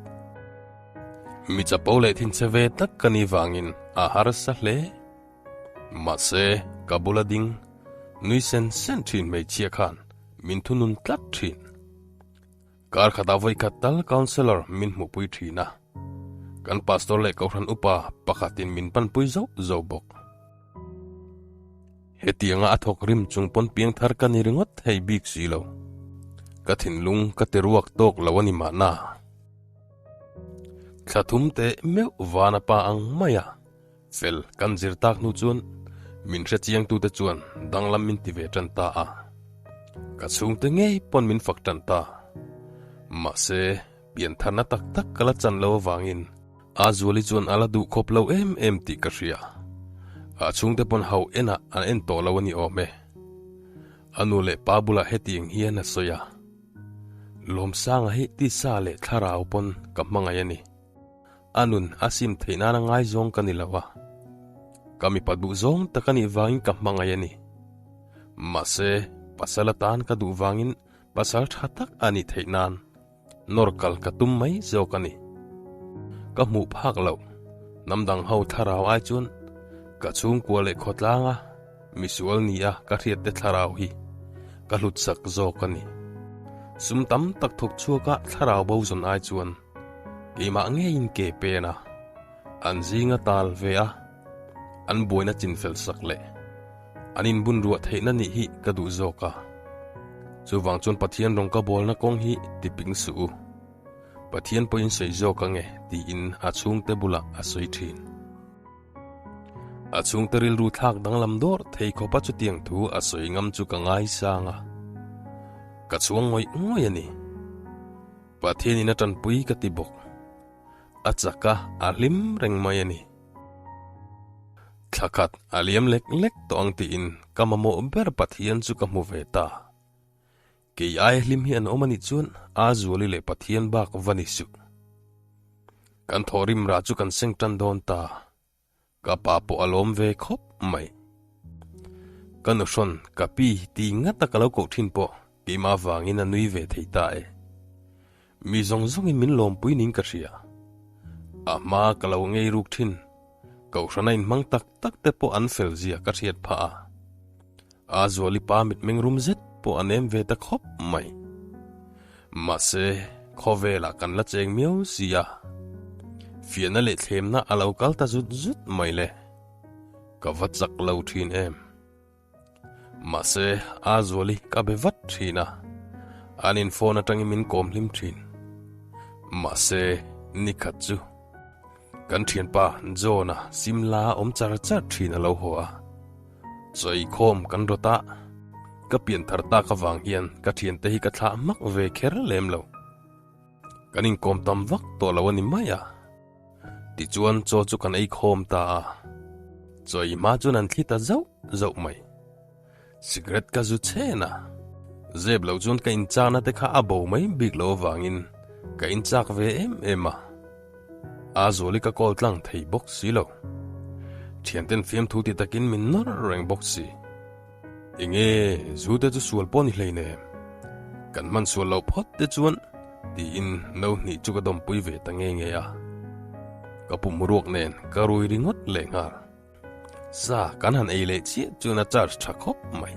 A: Mi chapo leh thinchhe ve tak ka nih vangin a harsa hle. Mahse, ka bula ding nui sen sen thin hmeichhia khan min thunun tlat thin. Kar khatah vawi khat tal counsellor min hmuhpui thin a. Kan pastor leh kohhran upa pakhatin min panpui zauh zauh bawk. Hetianga a thawk rim chung pawn piangthar ka ni ringawt thei bik si lo. Ka thinlung ka ti ruak tawk lo a ni mahna. Thla thum teh meuh vana pa ang mai a fel kan zir tak hnu chuan min hre chiangtute chuan danglam min ti ve tan ta a. Ka chhungte ngei pawn min fak tan ta. Mahse, piantharna tak tak ka la chan lo avangin A Zuali chuan a la duh khawp lo em em tih ka hria. A chhungte pawn hauh enah an en tawh lo a ni awm e. A nu leh pa bulah hetiang hian a sawi a, Lawmsanga hi tisa leh thlarau pawn ka hmangaih a ni. A nun a sim theih nana ngaizawng ka ni lo a. Ka mipa duh zawng tak a nih vangin ka hmangaih a ni. Mahse, pasal atan ka duh vangin pasal tha tak a nih theih nan Nawr kal ka tum mai zawk a ni. Ka hmuh phak loh, hnam dang ho thlarau ai chuan ka chhungkua leh khawtlanga misual nia ka hriatte thlarau hi ka hlut sak zawk a ni. Sum tam tak thawk chhuaka thlarau bo zawn ai chuan keimah ngeiin ke pen a, an zinga tal ve a, an buaina chinfel sak leh an inbun ruah theihna nih hi ka duh zawk a. Chuvang chuan Pathian rawng ka bawlna kawng hi ti ping suh u. Pathian pawhin sawi zawk ange tiin a chhungte bulah a sawi thin. A chhungte rilru thlak danglam dawr thei khawpa chutiang thu a sawi ngam chu ka ngaisang a. Ka chhuang ngawih ngawih a ni. Pathianin a tanpui ka ti bawk. A chak a, a hlim reng mai a ni. Thla khat a liam lek lek tawh ang tiin ka mamawh ber Pathian chu ka hmu ve ta. Kei aia hlim hi an awm a nih chuan a Zuali leh Pathian bak va ni suh. Kan thawhrim rah chu kan seng tan dawn ta. Ka pa pawh a lawm ve khawp mai. Ka nuhrawn ka pi ti ngat a ka lo koh thin pawh keimah vangin a nui ve thei ta e. Mi zawng zawngin min lawmpui niin ka hria. A hma ka lo ngei ruk thin. Kohhrana inhmang tak tak te pawh an fel zia ka hriat phah a. A Zuali pa mitmeng rum zet pawh a nem ve ta khawp mai. Mahse, khawvelah kan la cheng miau si a. Fiahna leh thlemna a lo kal ta zut zut mai le. Ka va chak lo thin em. Mahse, a Zuali ka be vat thin a, an in phone atangin min kawm hlim thin. Mahse, nikhat chu kan thianpa John-a Simla a awm char char thin a lo haw a. Chawikhawm kan rawt a, ka pian thar tak avang hian ka thiante hi ka thlah hmak ve kher lem lo. Kan inkawm tam vak tawh lo a ni mai a. Tichuan chaw chu kan ei khawm ta a, chawi hma chuan an thli ta zauh zauh mai. Cigarette ka zu chhen a, zep loh chuan ka inchakna te kha a bo mai bik loh avangin ka inchak ve em em a. A Zuali ka call tlang thei bawk si lo. Thianten fiamthu ti takin min nawr reng bawk si. Enge zu te chu sual pawh ni hleinem. Kan hman sual loh phawt te chuan tiin no hnih chu ka dawmpui ve ta nge nge a. Ka pum ruak nen ka rui ringawt leh nghal. Sa kan han ei leh chiah chuan a charge tha khawp mai.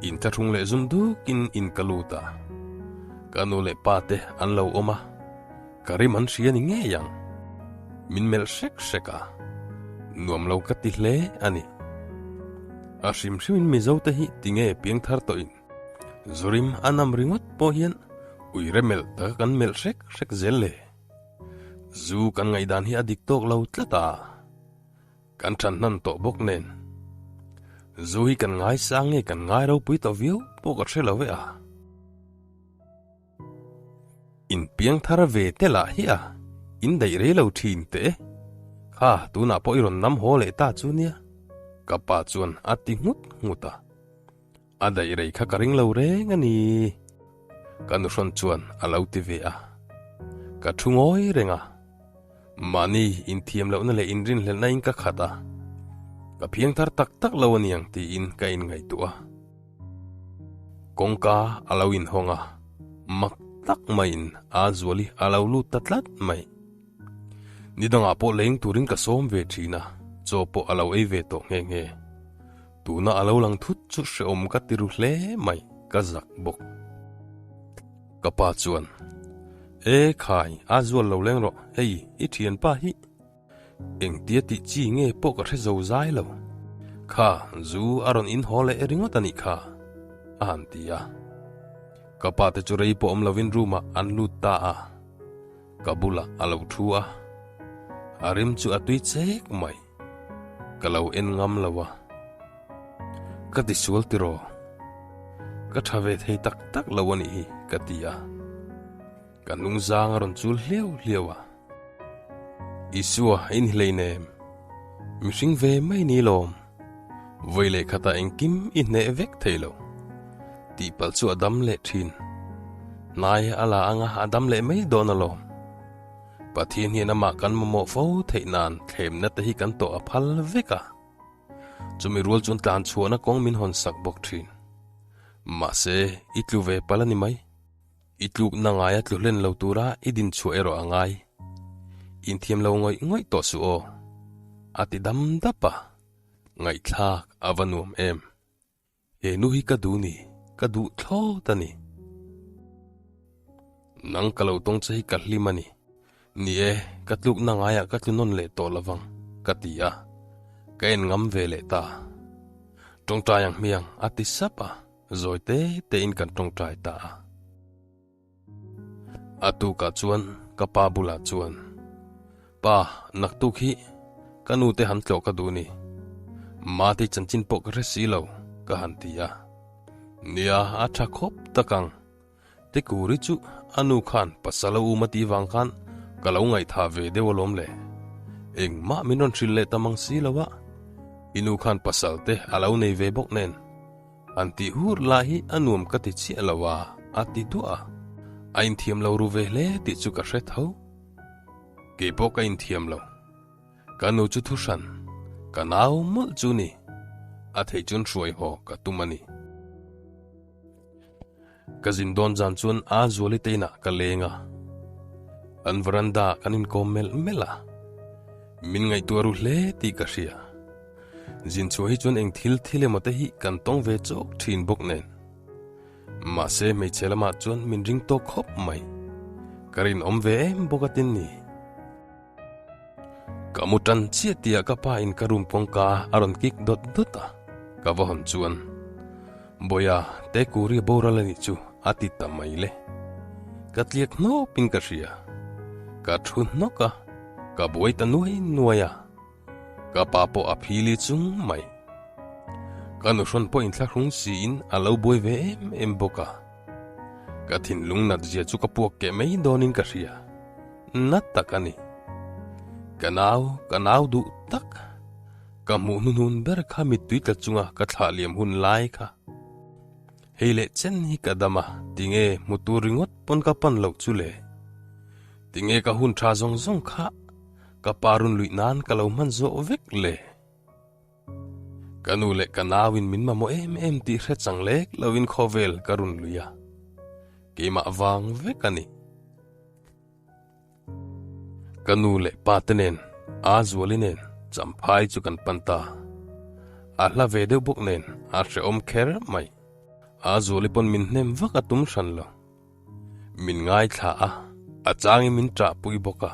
A: Inthlahrung leh zum dukin in ka lut a. Ka nu leh pa te an lo awm a, ka rim an hria ni ngei ang. Min melh hrek hrek a, nuam lo ka ti hle a ni. A hrim hrimin Mizo te hi tinge piangthar tawhin? Zurim a nam ringawt pawh hian uire melh taka kan melh hrek hrek zel le. Zu kan ngaihdan hi a dik tawk lo tlat a, kan than hnan tawh bawk nen. Zu hi kan ngaisang nge kan ngai ropui tawh viau pawh ka hre lo e a. Inpiang thar ve te lah hi a, in daih rei lo thin teh e. Kha tunah pawh i rawn nam haw leh ta chu nia, ka pa chuan a ti nghut nghut a. A daih rei kha ka ring lo reng a ni, ka nuhrawn chuan a lo ti ve a. Ka thu ngawi reng a, mahni inthiam lohna leh inrinhlelhna in ka khat a, ka phiang thar tak tak lo a niang tiin ka inngaihtuah a. Kawngka a lo inhawng a, mak tak maiin a Zuali a lo lut ta tlat mai. Ni dangah pawh leng turin ka sawm ve thin a, chaw pawh a lo ei ve tawh nghe nghe. Tuna a lo lang thut chu hrehawm ka ti ru hle mai, ka zak bawk. Ka pa chuan, E khai, a zual lo leng rawh, hei i thianpa hi. Engtia tih chi nge pawh ka hre zo zai lo. Kha, zu a rawn in haw leh ringawt a nih kha, a han ti a. Ka pa te chu rei pawh awm lovin room ah an lut ta a. Ka bulah a lo thu a, a rim chu a tui chek mai. Ka lo en ngam lo a. Ka ti sual tiraw? Ka tha ve thei tak tak lo a nih hi, ka ti a. Ka hnungzang a rawn chul hliau hliau a. Isua in hleinem, mihring ve mai ni lawm. Vawi leh khatah engkim i hneh vek thei lo. Tihpalh chu a dam leh thin. Hnai a la anga a dam leh mai dawn alawm. Pathian hian amah kan mamawh fo theih nan thlemna te hi kan tawh a phal vek a. Chumi rual chuan tlan chhuahna kawng min hawn sak bawk thin. Mahse, i tlu ve palh a ni mai. I tlukna ngaia tlu hlen lo tura i din chhuah erawh a ngai. Inthiam lo ngawih ngawih tawh suh aw. A ti dam dap a, ngaihthlak a va nuam em. He nu hi ka duh ni, ka duh thlawt a ni. Nang ka lo tawng che hi ka hlim a ni. Ni e, ka tlukna ngaiah ka tlu nawn leh tawh lovang, ka ti a. Ka en ngam ve leh ta. Tawngtai ang hmiang a ti sap a. Zawi te tein kan tawngtai ta a. A tukah chuan ka pa bulah chuan, Pa, naktuk hi ka nu te han tlawh ka duh ni. Mate chanchin pawh ka hre si lo, ka han ti a. Nia, a tha khawp tak ang. Tekuri chu a nu khan pasal a um a tih vang khan ka lo ngaihthah ve deuh alawm le. Engmah min rawn hrilh leh ta mang si lo a, i nu khan pasal te a lo nei ve bawk nen. An tih hur lah hi a nuam ka ti chiah lo a, a ti duah a. A inthiam lo ru ve hle tih chu ka hre tho. Keipawh ka inthiam lo. Ka nu chu thu hran, ka nau mawlh chu ni. A theih chuan hruai haw ka tum a ni. Ka zin dawn zan chuan a Zuali te inah ka leng a. An veranda ah kan inkawm melh melh a. Min ngaihtuah ru hle tih ka hria. Zin chhuah hi chuan eng thil thil emaw te hi kan tawng ve chawk thin bawk nen. Mahse hmeichhe lamah chuan min ring tawk khawp mai. Ka rinawm ve em bawk a tin ni. Ka mu tan chiah tihah ka pa in ka room kawngka a rawn kik dawt dawt a, ka va hawn chuan, Bawiha, Tekuri a boral a nih chu a ti ta mai le. Ka tliak hnawp in ka hria. Ka thu hnawk a, ka buai ta nuai nuai a. Ka pa pawh a phili chung mai. Ka nuhrawn pawh inthlahrung siin a lo buai ve em em bawk a. Ka thinlung nat zia chu ka puak keh mai dawnin ka hria. Na tak a ni. Ka nau, ka nau duh tak. Ka hmuh hnuhnun ber kha mittui tla chunga ka thlah liam hun lai kha. Hei leh chen hi ka dam a, tinge hmu tur ringawt pawn ka pan loh chu le? Tinge ka hun tha zawng zawng kha ka pa run luih nan ka lo hman zawh vek le? Ka nu leh ka nauin min mamawh em em tih hre chang lek lovin khawvel ka run lui a, keimah vang vek a ni. Ka nu leh pa te nen a Zuali nen Champhai chu kan pan ta. A hla ve deuh bawk nen a hrehawm kher mai. A Zuali pawn min hnem vak a tum hran lo. Min ngaithla a, a changin min ṭahpui bawk a.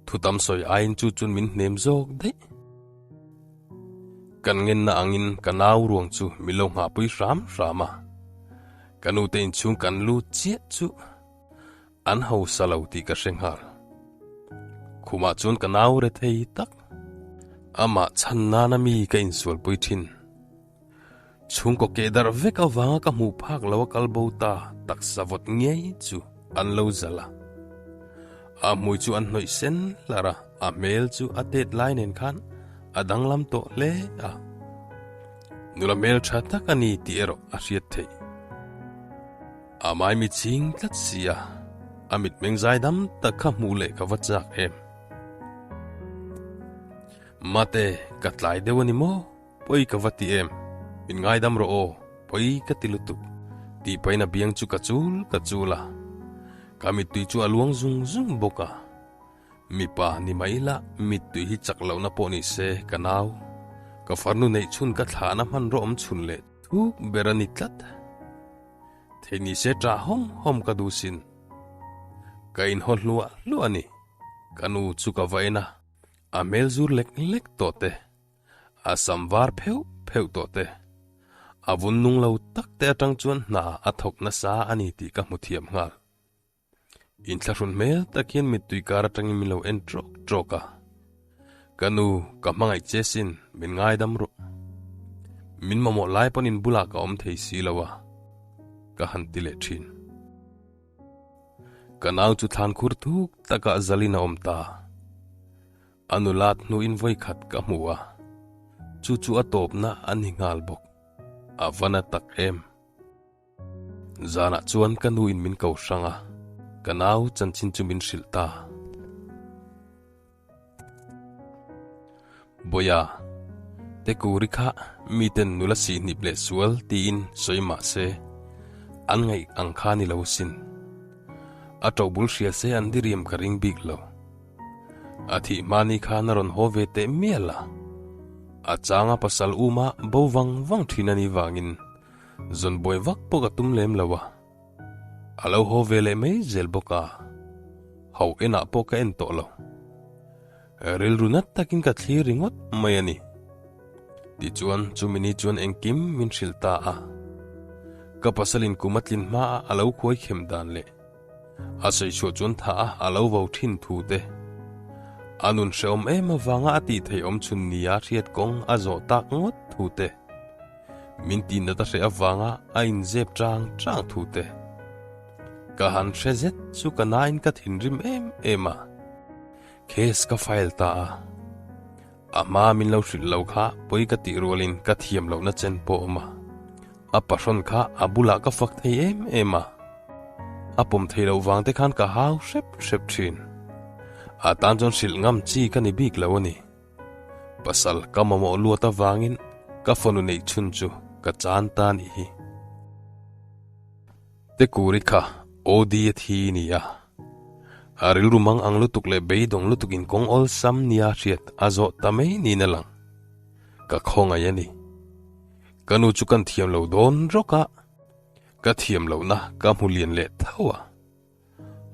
A: Thutam sawi aiin chu chuan min hnem zawk daih. Kan ngenna angin ka nau ruang chu min lo nghahpui hram hram a. Ka nute inchhung kan lut chiah chu an hausa lo tih ka hre nghal. Khumah chuan ka nau re thei tak. Amah chhan nana mi ka insualpui thin. Chhungkaw keh darh vek avanga ka hmuh phak lo a kal bo ta taksa vawt ngei chu an lo zal a. A hmui chu an hnawih sen hlar a, a hmel chu a tet lai nen khan a danglam tawh hle a. Nula hmel tha tak a ni tih erawh a hriat theih. A maimi ching tlat si a, a mitmeng zaidam tak kha hmuh leh ka va chak em. Mate, ka tlai deuh a ni maw? Pawi ka va ti em? Min ngaidam rawh aw, pawi ka ti lutuk. Tih pahin a biang chu ka chul ka chul a. Ka mittui chu a luang zung zung bawk a. Mipa ni mai ila mittui hi chak lohna pawh ni se ka nau. Ka farnu neih chhun ka thlahna hmanraw awm chhun leh thuk ber a ni tlat. Thei ni se ṭah hawm hawm ka duh sin. Ka inhaw hluah hluah a ni. Ka nu chu ka va en a, a hmel zur lek lek tawh te. A sam var pheuh pheuh tawh te. A vun nung lo tak te atang chuan hna a thawk nasa a ni tih ka hmu thiam nghal. Inthlahrun hmel tak hian mittui kar atangin min lo en trawk trawk a. Ka nu, ka hmangaih che sin, min ngaidam rawh. Min mamawh lai pawn in bulah ka awm thei si lo a, ka han ti leh thin. Ka nau chu thlan khur thuk takah zalin a awm ta. A nulat hnuin vawikhat ka hmu a, chu chu a tawpna a ni nghal bawk. A va na tak em? Zanah chuan ka nuin min ko hrang a, ka nau chanchin chu min hrilh ta. Bawia, Tekuri kha miten nula sihnip leh sual tiin sawi mah se, an ngaih ang kha ni lo sin. A ṭobul hria se an diriam ka ring bik lo. A thih hma ni khan a rawn haw ve teh mial a. A changa pasal uma bo vang vang thin a nih vangin zawn buai vak pawh ka tum lem lo a. A lo haw ve leh mai zel bawk a, ho enah pawh ka en tawh lo. Rilru nat takin ka thlir ringawt mai a ni. Tichuan chumi ni chuan engkim min hrilh ta a. Ka pasalin kum a tlin hmaah a lo khuai khem dan leh A sawi chhuah chuan tha a, a lo vo thin thu te. A nun hrehawm em avanga a tih theih awm chhun nia hriat kawng a zawh tak ngawt thu te. Min tih nat a hreh avanga a inzep chang chang thu te. Ka han hre zet chu ka nain ka thinrim em em a. Case ka file ta a. A hma min lo hrilh lo kha pawi ka tih rualin ka thiam lohna chen pawh a awm a. A pahrawn kha a bulah ka fak thei em em a. A pawm thei loh vang te khan ka hau hrep hrep thin. A tan chuan hrilh ngam chi ka ni bik lo a ni. Pasal ka mamawh luat avangin ka fanu neih chhun chu ka chan ta a nih hi. Tekuri kha OD a thi ni a. A rilru mang ang lutuk leh beidawng lutuk in kawng awlsam nia hriat a zawh ta mai niin a lang. Ka khawngaih a ni. Ka nu chu kan thiam lo dawn rawk a, ka thiam lohna ka hmu lian leh tho a.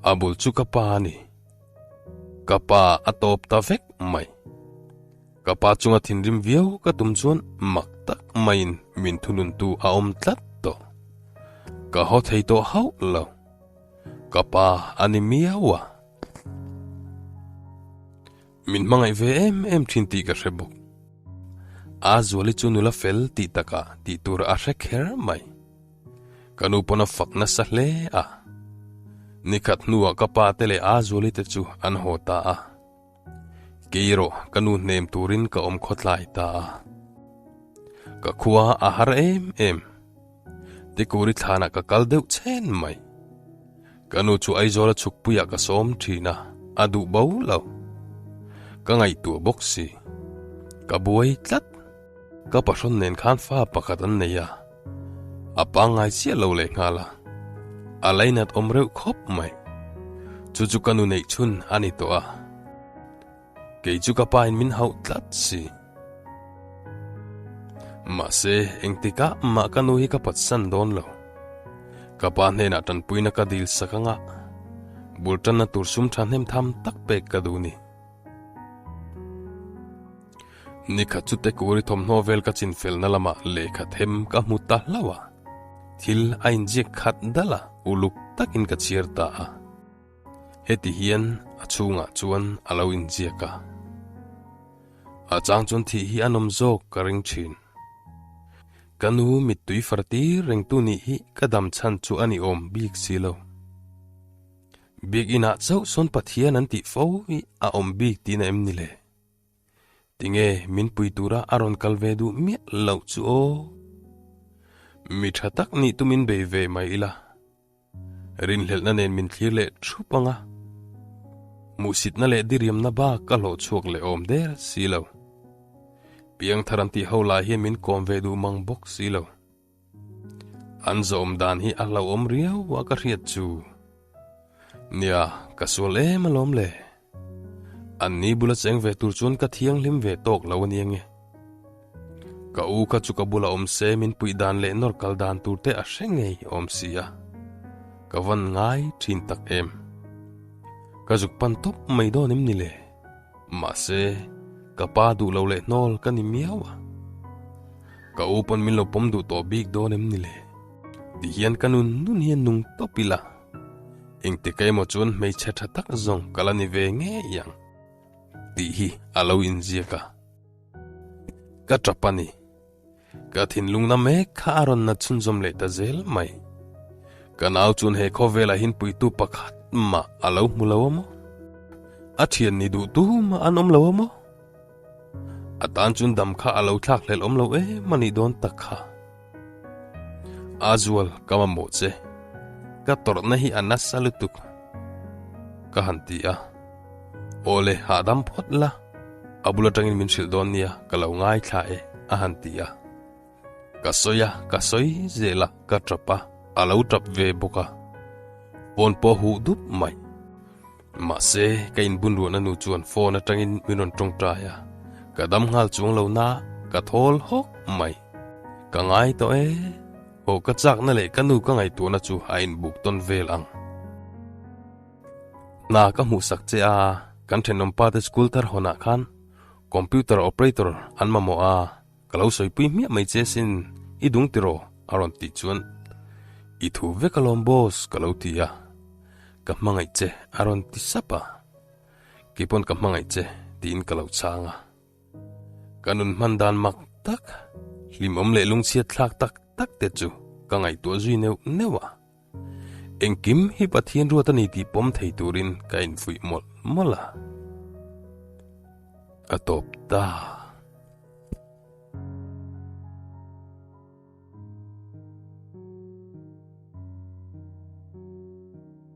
A: A bul chu ka pa a ni. Ka pa a tawp ta vek mai. Ka pa chunga thinrim viau ka tum chuan mak tak maiin min thununtu a awm tlat tawh. Ka haw thei tawh hauh lo. Ka pa a ni miau a. Min hmangaih ve em em thin tih ka hre bawk. A Zuali chu nula fel tih takah tih tur a hre kher mai. Ka nu pawn a fak nasa hle a. Nikhat hnuah ka pa te leh A Zuali te chu an haw ta a. Kei erawh ka nu hnem turin ka awm khawtlai ta a. Ka khua a har em em. Tikuri thlanah ka kal deuh chhen mai. Ka nu chu Aizawla chhukpuiah ka sawm thin a, a duh bo lo. Ka ngaihtuah bawk si. Ka buai tlat. Ka pahrawn nen khan fa pakhat an nei a, a pangngai chiah lo leh nghal a. A lainat awm reuh khawp mai. Chu chu ka nu neih chhun a ni tawh a. Kei chu ka pa in min hauh tlat si. Mahse, engtikah mah ka nu hi ka patsan dawn lo. Ka pa hnenah tanpuina ka dil sak anga bul tanna tur sum thahnem tham tak pek ka duh ni. Nikhat chu Tekuri thawmhnaw vel ka chinfelna lamah lehkha them ka hmu ta hlauh a. Thil a inziak khat dal a, uluk takin ka chhiar ta a. Heti hian a chhungah chuan a lo inziak a. A chang chuan thih hi a nawm zawk ka ring thin. Ka nu mittui far tir rengtu nih hi ka dam chhan chu a ni awm bik si lo. Biakinah chauh sawn Pathian an tih fo hi a awm bik tihna em ni le? Tinge min pui tura a rawn kal ve duh miah loh chu aw? Mi tha tak nih tumin bei ve mai ila. Rinhlelhna nen min thlir leh thup ang a, hmuhsitna leh diriamna bak ka hlawh chhuak leh awm der si lo. Piangthar an tih ho lai hian min kawm ve duh mang bawk si lo. An zawm dan hi a hlauhawm riau a ka hriat chu. Nia, ka sual em alawm le. Anni bula cheng ve tur chuan ka thianghlim ve tawk lo a nia nge. Ka u kha chu ka bula awm se min puih dan leh nawr kal dan tur te a hre ngei awm si a. Ka van ngai thin tak em. Ka zuk pan tawp mai dawn em ni le? Mahse, ka pa duh lo leh hnawl ka ni miau a. Ka u pawn min lo pawm duh tawh bik dawn em ni le? Ti hian ka nun nun hian nung tawp ila. Engtik emaw chuan hmeichhe tha tak zawng ka la ni ve ngei ang tih hi a lo inziak a. Ka tap a ni. Ka thinlungna mek kha a rawn nat chhunzawm leh ta zel mai. Ka nau chuan he khawvelah hian puitu pakhat mah a lo hmu lo a maw? A thian ni duh tu mah an awm lo a maw? A tan chuan dam kha a lo thlak hlelh awm lo em a nih dawn tak kha. A zual ka mamawh che, ka tawrhna hi a nasa lutuk ka han ti a. Awle hahdam phawt la, a bul atangin min hrilh dawn nia ka lo ngaithla e a han ti a. Ka sawi a, ka sawi zel a, ka tap a, a lo tap ve bawk a. Phone pawh huh dup mai. Mahse, ka inbunruahna nu chuan phone atangin min rawn tawngtai a, ka dam nghal chuang lo na, ka thawl hawk mai. Ka ngai tawh e, haw ka chakna leh ka nu ka ngaihtuahna chu a inbuk tawn vel ang. Hna ka hmuhsak che a, kan thenawmpa te school thar hawnah khan computer operator an mamawh a, Ka lo sawipui hmiah mai che sin, i dung tiraw? a rawn tih chuan, I thu vek alawm boss ka lo ti a, ka hmangaih che a rawn ti sap a, keipawn ka hmangaih che tiin ka lo chhang a. Ka nun hman dan mak tak, hlimawm leh lungchhiat thlak tak tak te chu ka ngaihtuah zui neuh neuh a. Engkim hi Pathian ruat a ni tih pawm thei turin ka infuih mawlh mawlh a. A tawp ta.